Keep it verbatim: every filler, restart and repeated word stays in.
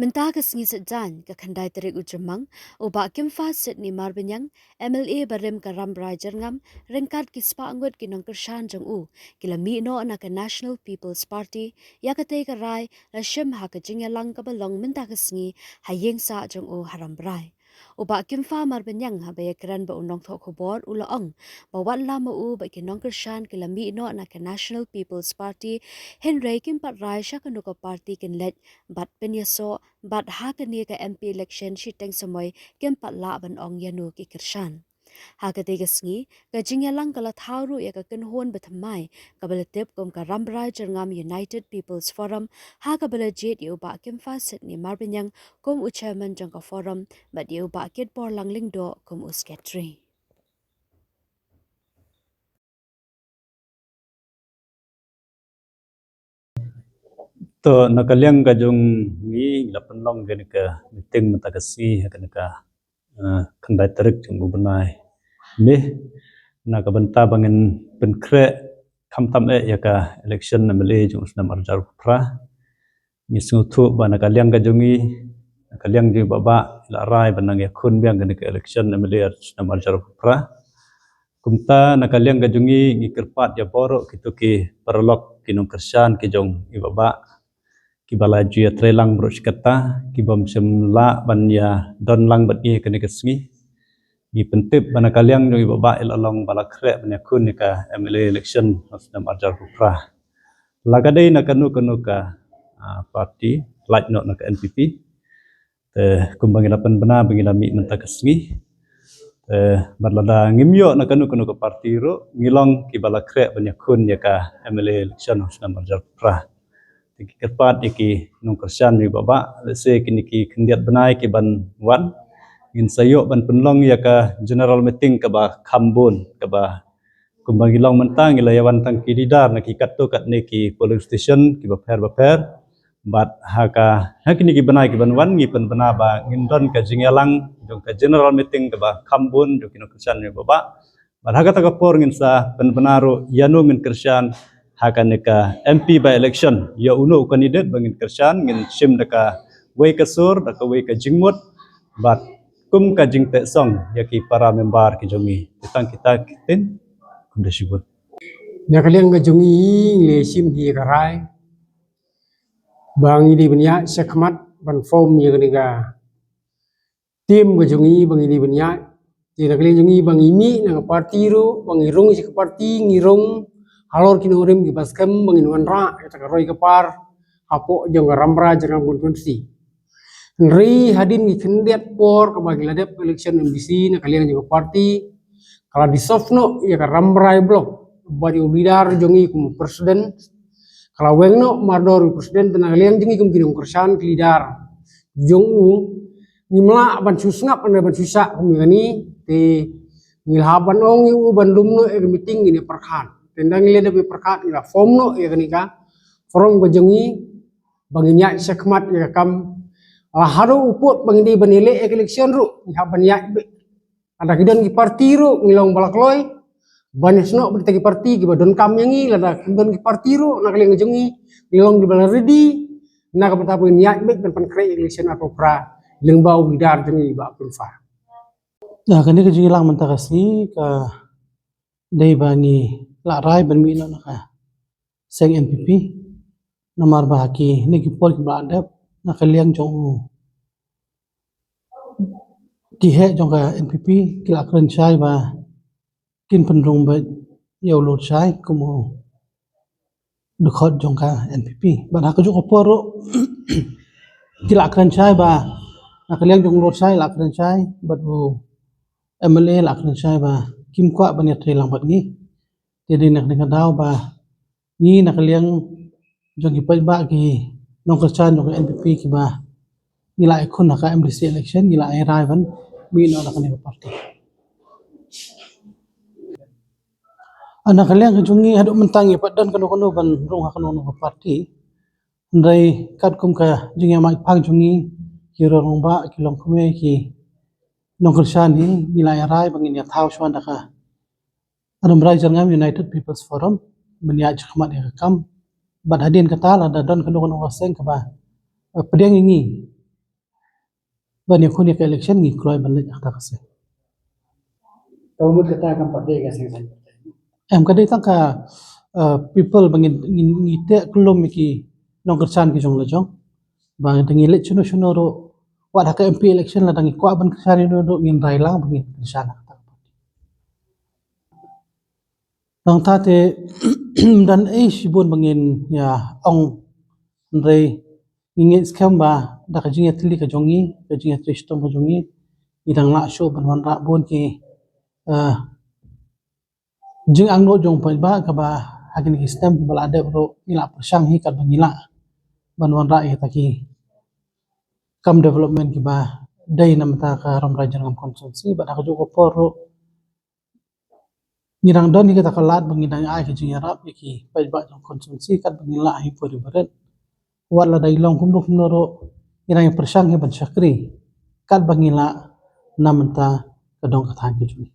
Mynta ka sngi Saitjaiñ, ka khyndai tarik u Jymmang, u Bah Kymphah Sitney Marbaniang, M L A barim ka Rambrai Jyrngam, ryngkat ki spah ngut ki nongkyrshan jong u, ki la mih noh na ka National People's Party, ïa katei ka rai la shim ha ka jingïalang kaba long mynta ka sngi ha ïing sah jong u ha Rambrai. U Bah Kymphah Marbaniang haba ïakren bad u nongthoh khubor u la ong ba wat la ma u bad ki nongkyrshan ki la mih noh na ka National People's Party, hynrei kim pat rai sha kano ka party kin leit bad pynïasoh, bad ha kane ka M P election shiteng samoi kim pat lah ban ong ïano ki kyrshan. Ha katei ka sngi, ka jingïalang ka la thaw ruh ïa ka kynhun ba thymmai, kaba la tip kum ka Rambrai Jyrngam United People's Forum, ha kaba la jied ïa u Bah Kymphah Sitney Marbaniang kum u chairman jong ka forum, bad ïa u Bah Kitborlang Lyngdoh kum u secretary. To, na ka liang ka jong ngi, ngi la pynlong kane ka meeting mynta ka sngi ha kane ka, eh, khyndai tarik jong u bnai May, na ka bynta ba ngin pynkhreh khamtam eh ïa ka election M L A jong u snem arhajar arphew phra. Ngi sngewthuh ba na ka liang ka jong ngi, na ka liang jong i Bah Bah, la rai ban nang ïakhun biang kane ka election M L A snem arhajar arphew phra. Kumta na ka liang ka jong ngi, ngi kyrpad ïa baroh kito ki paralok ki nongkyrshan ki jong i Bah Bah, kiba la ju ïatreilang baroh shi katta, ki bym shym lah ban ïadon lang bad ngi ha kane ka sngi. Ngi pyntip ba na ka liang jong i Bah Bah i la long ba la khreh ban ïakhun ïa ka M L A election ha u snem arhajar arphew phra. La ka dei na kano kano ka, ah, party, lait noh na ka N P P. Te kumba ngi la pynbna ba ngi la mih mynta ka sngi. Te bad lada ngim ïoh na kano kano ka party ruh, ngi long kiba la khreh ban ïakhun ïa ka M L A election ha u snem arhajar arphew phra. Te ngi kyrpad ïa ki nongkyrshan jong i Bah Bah, lehse kine ki khyndiat bnai ki ban wan, ngin sa ïoh ban pynlong ïa ka general meeting kaba kham bun, kaba kumba ngi long mynta, ngi la ïa wan tang ki leader na ki katto katne ki polling station kiba pher ba pher. Bad ha ka, ha kine ki bnai ki ban wan, ngi pynbna ba ngin don ka jingïalang jong ka general meeting kaba kham bun jong ki nongkyrshan jong i Bah Bah. Bad ha kata ka por ngin sa pynbna ruh ïano ngin kyrshan ha kane ka M P by election. Ïa uno u candidate ba ngin kyrshan, ngin shim da kawei ka sur, da kawei ka jingmut, bad kum ka jingteh song ïa ki para member ki jong ngi. Te tang kita ki ktien, khublei shibun. Na ka liang ka jong ngi, ngi la shim hi ka rai ba ngi dei ban ïaid shakhmat ban form ïa kane ka team ka jong ngi ba ngi dei ban ïaid. Te na ka liang jong ngi ba ngi mih na ka party ruh, ba ngi rung sha ka party, ngi rung halor ki nongrim kiba skhem ba ngin wanrah ïa kata ka roi ka par hapoh jong ka Rambrai Jyrngam constituency. Hynrei hadien ki khyndiat por kaba ki la dep election M D C, na ka liang jong ka party ka la dissolve noh ïa ka Rambrai block, bad ïa u leader jong ngi kum u president ka la weng noh mardor u president. Te na ka liang jong ngi kum ki nongkyrshan ki leader jong u, ngim lah ban shu sngap ne ban shu shah kum ïa kane. Te ngi la hap ban ong ïa u ban lum noh ïa ka meeting, ngin ïa pyrkhat. Te ynda ngi la dep ïa pyrkhat, ngi la form noh ïa kane ka forum ka jong ngi ba ngin ïaid shakhmat ïa ka kam. La haduh u pud ba ngin dei ban ïaleh ïa ka election ruh, ngi hap ban ïaid beit. Lada ki don ki party ruh, ngi long ba la kloi ban ïasnoh bad kita ki party kiba donkam ïa ngi. Lada kim don ki party ruh, na ka liang jong ngi, ngi long kiba la ready na ka bynta ba ngin ïaid beit ban pynkhreh election arphew phra lyngba u leader jong ngi Bah Kymphah. Ïa kane ka jingïalang mynta ka sngi ka dei ba ngi la rai ban mih noh na ka seng N P P. Namar ba ha kine ki por kiba la dep, na ka liang jong u, ki heh jong ka N P P ki la kren shai ba kin pynrung beit ïa u Lorshai kum u dkhot jong ka N P P. Bad ha kajuh ka por ruh ki la kren shai ba, na ka liang jong u Lorshai la kren shai, bad u M L A la kren shai ba kim kwah ban ïatrei lang bad ngi. Te dei na kane ka daw ba ngi na ka liang jong ki paidbah, ki nongkyrshan jong ka N P P kiba ngi la ïakhun ha ka M D C election, ngi la ai rai ban mih noh na kane ka party. Ah, na ka liang ka jong ngi haduh mynta ngi pat don kano kano ban rung ha kano kano ka party. Hynrei katkum ka jingïamait phang jong ngi, ki rangbah, ki longkmie, ki nongkyrshan hi, ngi la ai rai ba ngin ïa thaw shuwa da ka Rambrai Jyrngam United People's Forum ban ïaid shakhmat ïa ka kam. Bad hadien kata lada don kano kano ka seng kaba, eh, pdiang ïa ngi ban ïakhun ïa ka election ngi kloi ban leit ha kata ka seng. Ka mut kata kam pat dei ka seng saiñ. Em, ka dei tang ka, eh, people ba ngi, ngi, ngi teh kyllum ïa ki nongkyrshan ki jong la jong. Ba ngi leit shano shano ruh, wat ha ka M P election lada ngi kwah ban kyrshan ïano ruh ngin rai lang ba ngin kyrshan ha kata ka party. Nangta te ym don ei shibun ba ngin ïa ong, hynrei ngi ngeit skhem ba da ka jingïatylli ka jong ngi, ka jingïatrei shitom ka jong ngi, ngi dang lah shuh ban wanrah bun ki, eh, jingangnud jong paidbah kaba ha kine ki snem kiba la dep ruh ngi la pyrshang hi katba ngi lah ban wanrah ïa kita ki kam development kiba dei na bynta ka Rymrai Jyrngam constituency. Bad ha kajuh ka por ruh ngi dang don hi kata ka lad ba ngi dang ai ka jingïarap ïa ki paidbah jong constituency katba ngi lah hi puri barit. Wat lada i long kumno kumno ruh ngi dang ïa pyrshang hi ban shakri katba ngi lah na bynta ka dong ka thaiñ ka jong ngi.